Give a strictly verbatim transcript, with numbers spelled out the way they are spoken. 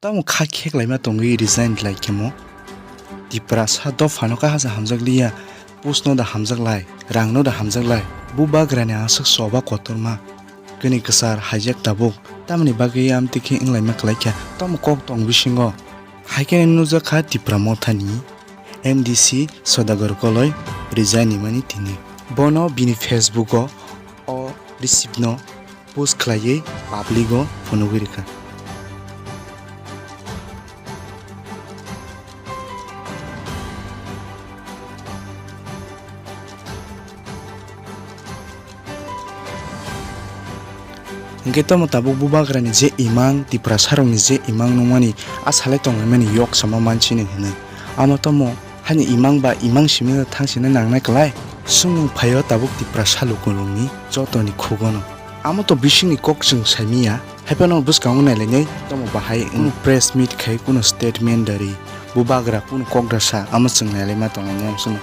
Tamo kha kheklaima tongwi resign lai khemo. Tiprasa dophano kaha se hamjak liya, post no da hamjak lai, rang no da hamjak lai. Bubagrani aswk choba kotorma. Kini kwchar haijak tabuk. Tamoni bagwi amtwi khe wnglaima kwlai kha. Tamo kok tong bisingo. Hai khe nukjak kha Tipra Mothani M D C Sodagar Koloi resign nimani tini. Bono bini Facebook o o receipt no post khlaiwi public o phunugwi rwkha. Hwnkhe tamo tabuk bubagrani je imang, Tiprasarokni je imang nungmani, a salai tonglaimani yok sama mansini hwnwi. Amo tamo hani imang ba imang simi thangsina nangnai kwlai? Swngmung phaio tabuk Tiprasa lukurokni jotoni khugono. Amo to bisingni kok chwng saimiya, haiphano bwskango nailainai tamo bahai wng. Kunu press meet khai, kunu statement dari, bubagra kunu kokda sa, amo chwng nailaima tonglainai amswkno.